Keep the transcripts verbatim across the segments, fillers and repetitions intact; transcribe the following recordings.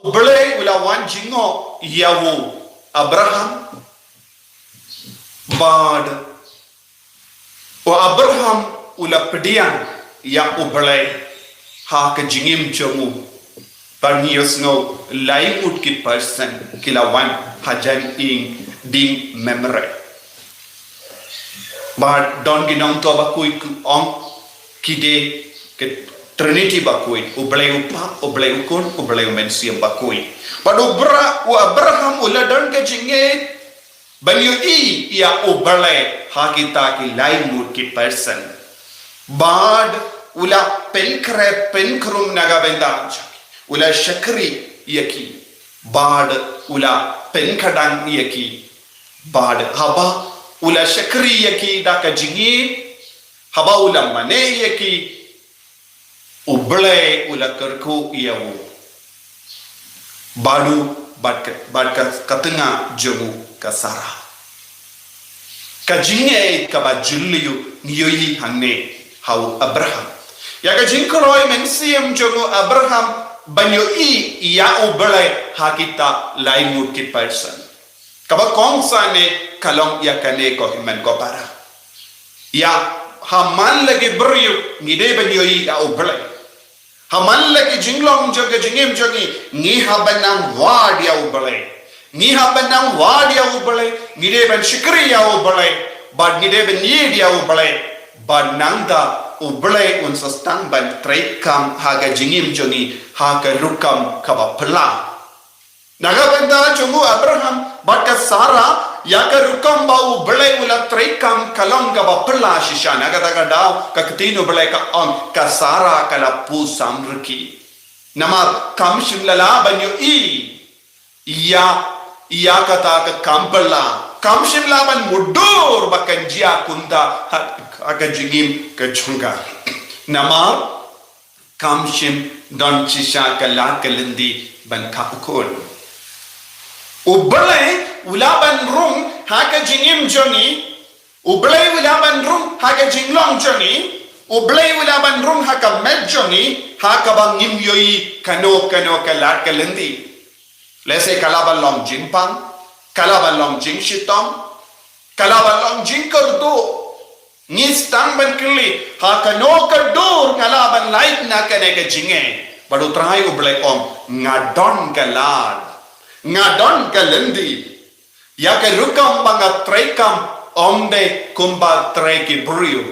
Blei u la wan jngoh ïa u Abraham, bad u Abraham u la pdiang ïa u Blei ha ka jingim jong u. Bad ngi ïohsngew lai ngut ki persen ki la wan hajan ïing dieng Mamre. Bad don ki nongthoh bakhuid ki ong ki dei ka Trinity bakhuid, u Blei u Kpa, u Blei u Khun, u Blei u Mynsiem Bakhuid. Bad u Bra-, u Abraham u la don ka jingngeit ban ïohi ïa u Blei ha kita ki lai ngut ki persen. Bad u la pynkhreh pynkhrum na ka bynta jong ki. U la shakri ïa ki. Bad u la pynkhadang ïa ki. Bad haba u la shakri ïa ki da ka jingngeit, haba u la mane ïa ki, u Blei u la kyrkhu ïa u. Bad u, bad ka, bad ka, ka tnga jong u ka Sara. Ka jingngeit kaba jylliew ngi ïohi hangne ha u Abraham. Ïa ka jingkloi mynsiem jong u Abraham ban ïohi ïa u Blei ha kita lai ngut ki persen. Kaba kongsan ne ka long ïa kane ko hynmen ko para. Ïa, ha man la ki briew ngi dei ban ïohi ïa u Blei. Ha man la ki jinglong jong ka jingim jong ngi, ngi hap ban nang wad ïa u Blei. Ngi hap ban nang wad ïa u Blei, ngi dei ban shakri ïa u Blei, bad ngi dei ban ïeit ïa u Blei. Bad nangta u Blei un sa sdang ban treikam ha ka jingim jong ngi ha ka rukom kaba phylla. Na ka bynta jong u Abraham bad ka Sara, ïa ka rukom ba u Blei u la treikam ka long kaba phylla shisha. Na kata ka daw ka ktien u Blei ka ong, ka Sara ka la pyrshang rkhie. Namar kam shym la lah ban ïohi ïa, ïa kata ka kam phylla. Kam shym lah ban mutdur ba kan jia kumta ha, ha ka jingim ka jong ka. Namar kam shym don shisha ka lad ka lynti ban khapkun. U Blei u la ban rung ha ka jingim jong ngi. U Blei u la ban rung ha ka jinglong jong ngi. U Blei u la ban rung ha ka met jong ngi, ha kaba ngim ïohi kano kano ka lad ka lynti. Lehse ka la ban long jingpang, ka la ban long jingshitom, ka la ban long jingkyrduh. Ngi sdang ban kylli, ha kano ka dur nga lah ban lait na kane ka jingngeit. Bad u Trai u Blei ong, nga don ka lad, nga don ka lynti. Ïa ka rukom ba nga treikam, ym dei kumba trei ki briew.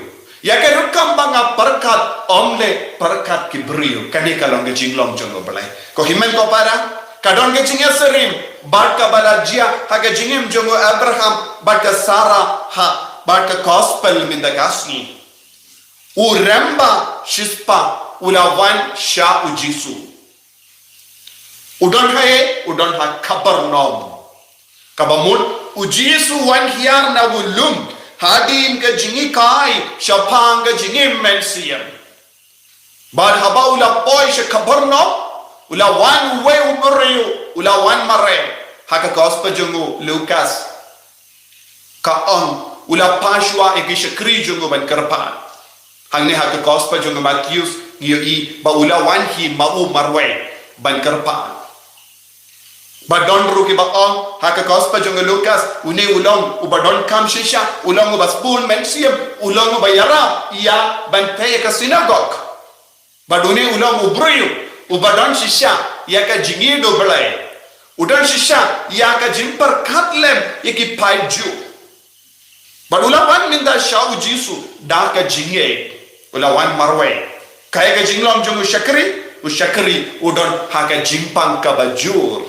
Ïa ka rukom ba nga pyrkhat, ym dei pyrkhat ki briew. Kane ka long ka jinglong jong u Blei. Ko hynmen ko para, ka don ka jingïasyriem bad kaba la jia ha ka jingim jong u Abraham bad ka Sara ha, bad ka gospel mynta ka sngi. U Remba Shispah u la wan sha u Jisu. U don haei? U don ha Kapernaum. Kaba mut u Jisu u wan hiar na u lum hadien ka jinghikai shaphang ka jingim mynsiem. Bad haba u la poi sha Kapernaum, u la wan uwei u briew, u la wan mareh. Ha ka gospel jong u Lukas ka ong, u la phah shuwa ïa ki shakri jong u ban kyrpad. Hangne ha ka gospel jong u Mathaios ngi ïohi ba u la wan hi ma u marwei ban kyrpad. Ba don ruh kiba ong, ha ka gospel jong u Lukas, une u long uba donkam shisha, u long uba sbun mynsiem, u long uba ïarap ïa ban peit ïa ka synagog. Bad une u long u briew uba don shisha ïa ka jingïeit u Blei. U don shisha ïa ka jingpyrkhat lem ïa ki paid Jiw. Bad u la wan mynta sha u Jisu da ka jingïeit. U la wan marwei. Kaei ka jinglong jong u shakri? U shakri u don ha ka jingpang kaba jur.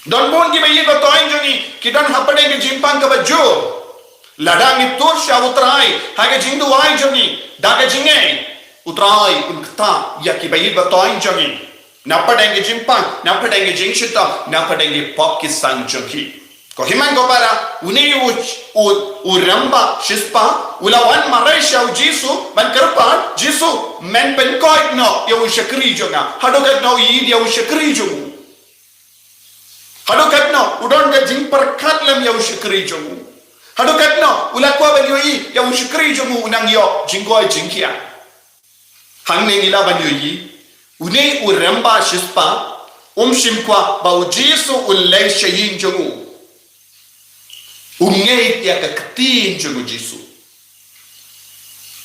Don bun kiba ïeit ba thoh jong ngi ki don hapdeng ka jingpang kaba jur. Lada ngi tur sha u Trai ha ka jingduwai jong ngi da ka jingïeit, u Trai un ktah ïa kiba ïeit ba thoh jong ngi. Na pdeng ka jingpang, na pdeng ka jingshitom, na pdeng ki pop ki san jong ki. Ko hynmen ko para, une u, u, u Remba Shispah u la wan mareh sha u Jisu ban kyrpad, Jisu, men pynkoit noh ïa u shakri jong nga. Haduh katno u ïeit ïa u shakri jong u. Haduh katno u don ka jingpyrkhat lem ïa u shakri jong u. Haduh katno u la kwah ban ïohi ïa u shakri jong u, u nang ïoh jingkoit jingkhiah. Hangne ngi lah ban ïohi une u Remba Shispah Um shym kwah ba u Jisu un leit sha ïing jong u. U ngeit ïa ka ktien jong u Jisu.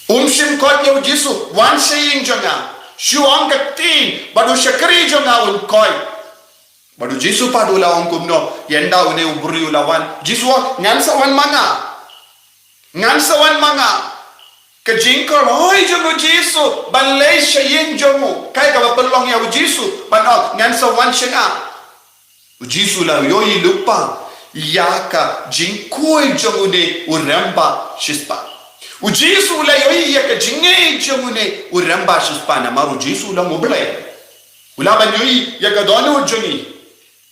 Um shym koit ïa u Jisu, wan sha ïing jong nga. Shu ong ka ktien, bad u shakri jong nga un koit. Bad u Jisu pat u la ong kumno, ynda une u briew u la wan. Jisu ong, ngan sa wan ma nga. Ngan sa wan ma nga. Ka jingkyrhoi jong u Jisu ban leit sha ïing jong u, kaei kaba pynlong ïa u Jisu ban ong, ngan sa wan sha nga. U Jisu u la ïohi lypa ïa ka jingkhuid jong une u rangbah shispah. U Jisu u la ïohi ïa ka jingngeit jong une u rangbah shispah, namar u Jisu u long u Blei. U lah ban ïohi ïa ka dohnud jong ngi.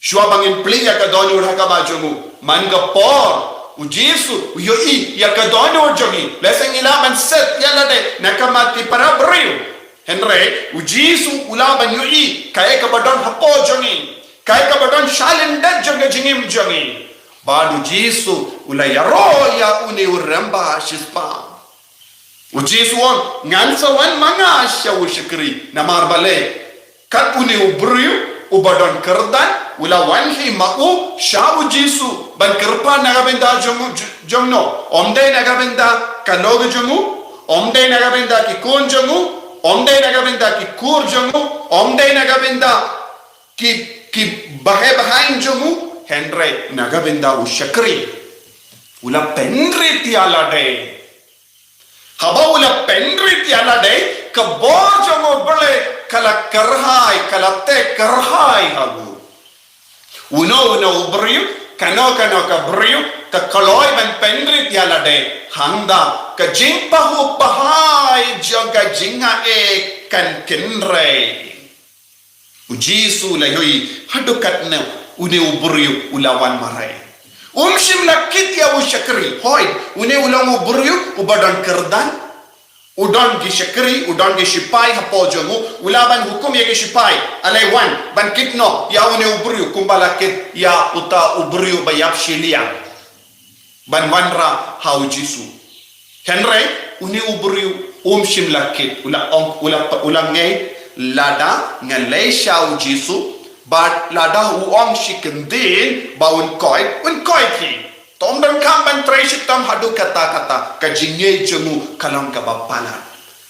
Shuwa ba ngin plie ïa ka dohnud ha kaba jong u, man ka por u Jisu u ïohi ïa ka dohnud jong ngi. Lehse ngi lah ban set ïalade na ka mat ki para briew, hynrei u Jisu u lah ban ïohi kaei kaba don hapoh jong ngi, kaei kaba don shalyndet jong ka jingim jong ngi. Bad u Jisu u la ïaroh ïa une u rangbah shispah. U Jisu u ong, ngan sa wan ma nga sha u shakri, namar balei, kat une u briew uba don kyrdan u la wan hi ma u sha u Jisu ban kyrpad na ka bynta jong u, jong no, ym dei na ka bynta ka lok jong u, ym dei na ka bynta ki khun jong u, ym dei na ka bynta ki kur jong u, ym dei na ka bynta ki, ki baheh bahain jong u, hynrei na ka bynta u shakri. U la pynrit ïalade. Haba u la pynrit ïalade, ka bor jong u Blei ka la kyrhai, ka la teh kyrhai ha u. Uno uno u briew, kano kano ka briew ka kloi ban pynrit ïalade, hangta ka jingpahuh pahai jong ka jingaiei kan kynrei. U Jisu u la ïohi haduh katno une u briew u la wan mareh. Um shym la kit ïa u shakri, hooid, une u long u briew uba don kyrdan, u don ki shakri, u don ki shipai hapoh jong u, u lah ban hukum ïa ki shipai, alai wan ban kit noh ïa une u briew kumba la kit ïa uta u briew ba ïap shiliang. Ban wanrah ha u Jisu. Hynrei une u briew um shym la kit, u la ong, u la, u la ngeit, lada nga leit sha u Jisu, bad lada u ong shi kyntien ba un koit, un koit hi. Ym donkam ban trei shitom haduh katta katta, ka jingngeit jong u ka long kaba palat.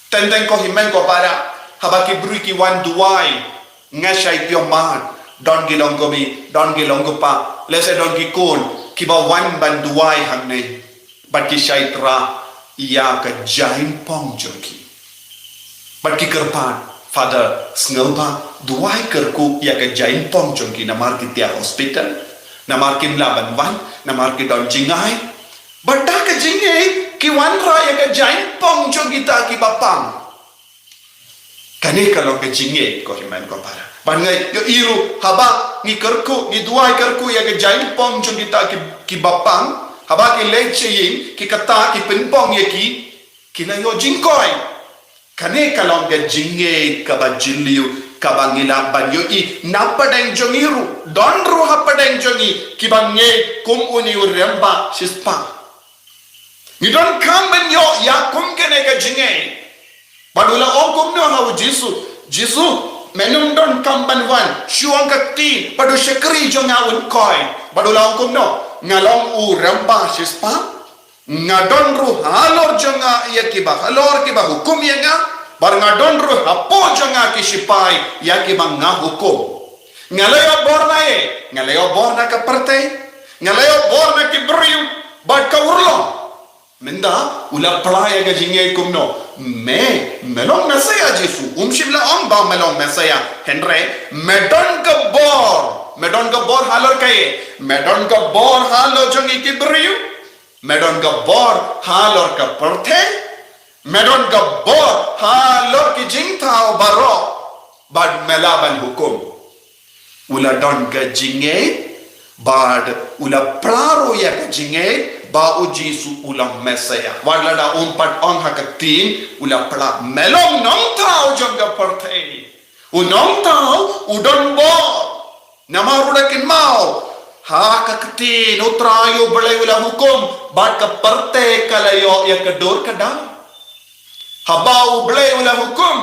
Teng teng ko hynmen ko para, haba ki briew ki wan duwai, nga shait phi mat, don ki long kmie, don ki long kpa, lehse don ki khun kiba wan ban duwai hangne, bad ki shait rah ïa ka jaiñpong jong ki. Bad ki kyrpad, Father, sngewbha duwai kyrkhu ïa ka jaiñpong jong ki, namar ki tiah hospital, namar kim lah ban wan, namar ki don jingai. Bad da ka jingngeit ki wanrah ïa ka jaiñpong jong kita kiba pang. Kane ka long ka jingngeit ko hynmen ko para. Ban ngai ïohi ruh haba ngi kyrkhu, ngi duwai kyrkhu ïa ka jaiñpong jong kita ki, kiba pang, haba ki leit sha ïing, ki kata ki pynpong ïa ki, ki la ïoh jingkoit. Kane ka long ka jingngeit kaba jylliew kaba ngi lah ban ïohi na pdeng jong ngi ruh, don ruh ha pdeng jong ngi kiba ngeit kum une u rangbah shispah. Ngi donkam ban ïoh ïa kum kane ka jingngeit. Bad u la ong kumno ha u Jisu? Jisu, men ym donkam ban wan, shu ong ka ktien bad u shakri jong nga un koit. Bad u la ong kumno? Nga long u rangbah shispah. Nga don ruh halor jong nga ïa kiba halor kiba hukum ïa nga. Bad nga don ruh hapoh jong nga ki shipai ïa kiba nga hukum. Nga la ïoh bor na ei? Nga la ïoh bor na ka pyrthei? Nga la ïoh bor na ki briew bad ka urlong? Mynta u la phla ïa ka jingngeit kumno? Me, me long Messaïah Jisu. Um shym la ong ba me long Messaïah. Hynrei me don ka bor. Me don ka bor halor kaei? Me don ka bor halor jong ngi ki briew. Me don ka bor halor ka pyrthei. Me don ka bor halor ki jingthaw baroh. Bad me lah ban hukum. U la don ka jingngeit, bad u la phla ruh ïa ka jingngeit ba u Jisu u long Messaïah. Wat lada um pat ong ha ka ktien, u la phla, me long nongthaw jong ka pyrthei. U nongthaw u don bor. Namar u da kynmaw ha ka ktien, U Trai U Blei u la hukum bad ka pyrthei ka la ïoh ïa ka dur ka daw. Haba U Blei u la hukum,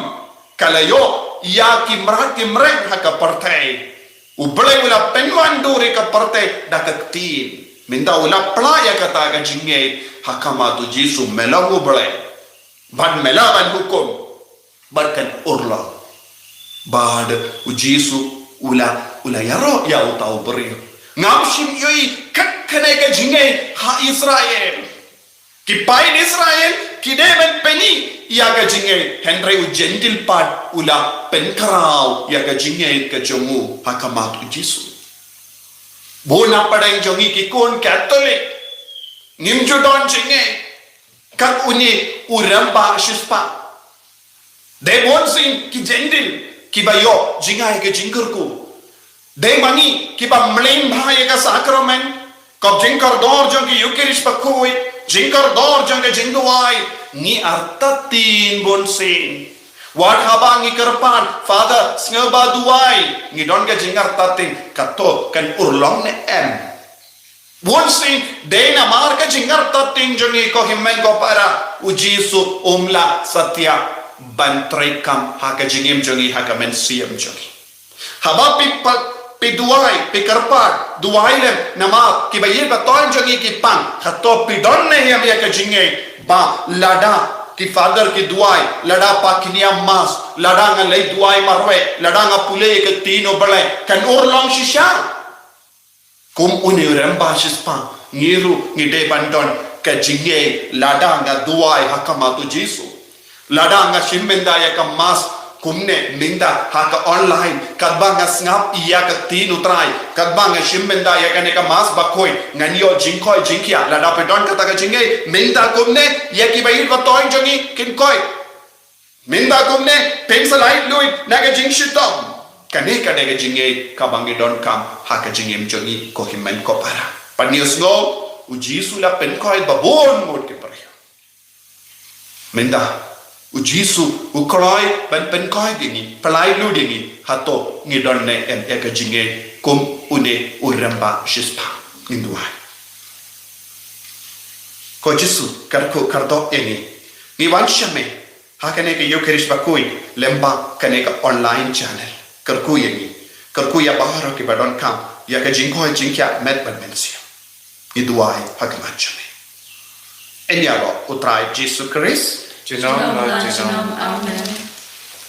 ka la ïoh ïa ki mrad ki mreng ha ka pyrthei. U Blei u la pynwandur ïa ka pyrthei da ka ktien. Mynta u la pla ïa kata ka jingngeit ha khmat u Jisu, me long u Blei. Bad me lah ban hukum. Bad kan urlong. Bad u Jisu u la, u la ïaroh ïa uta u briew. Ngam shym ïohi kat kane ka jingngeit ha Israel. Ki paid Israel ki dei ban pyni ïa ka jingngeit, hynrei u Jentil pat u la pynkhraw ïa ka jingngeit ka jong u ha khmat u Jisu. Bun na pdeng jong ngi ki khun Katholik, ngim ju don jingngeit kat une u rangbah shispah. Dei bunsien ki Jentil kiba ïoh jngai ka jingkyrkhu. Dei ma ngi kiba mlien bha ïa ka sakramen, ka jingkordor jong ka Eucharist bakhuid, jingkordor jong ka jingduwai, ngi artatien bunsien. Wat haba ngi kyrpad, Father, sngewbha duwai, ngi don ka jingartatien, kato kan urlong ne em? Bunsien, dei namar ka jingartatien jong ngi, ko hynmen ko para, u Jisu um lah satia ban treikam ha ka jingim jong ngi, ha ka mynsiem jong ngi. Haba phi pa-, phi duwai, phi kyrpad, duwai lem, namar kiba ïeit ba thoh jong ngi ki pang, kato phi don ne em ïa ka jingngeit ba lada ki Father ki duwai, lada pat ki niam Mass, lada nga leit duwai marwei, lada nga pule ïa ka ktien u Blei, kan urlong shisha. Kum une u rangbah shispah, ngi ruh ngi dei ban don ka jingngeit lada nga duwai ha khmat u Jisu. Lada nga shim mynta ïa ka Mass kumne mynta ha ka online, katba nga sngap ïa ka ktien u Trai, katba nga shim mynta ïa kane ka Mass bakhuid, ngan ïoh jingkoit jingkhiah. Lada phi don kata ka jingngeit, mynta kumne ïa kiba ïeit ba thoh jong ngi kin koit. Mynta kumne, phin sa lait luid na ka jingshitom. Kane ka dei ka jingngeit kaba ngi donkam ha ka jingim jong ngi, ko hynmen ko para. Pynïohsngew, u Jisu la pynkoit ba bun ngut ki briew. Mynta u Jisu u kloi ban pynkoit ïa ngi, pynlait luid ïa ngi. Hato ngi don ne em ïa ka jingngeit kum une u rangbah shispah? Ngin duwai. Ko Jisu, kyrkhu kyrdoh ïa ngi. Ngi wan sha me ha kane ka Eucharist bakhuid lyngba kane ka online channel. Kyrkhu ïa ngi. Kyrkhu ïa baroh kiba donkam ïa ka jingkoit jingkhiah met bad mynsiem. Ngi duwai ha ka kyrteng jong me. Ïa u Trai Jisu Khrist. Junom la junom. Amen.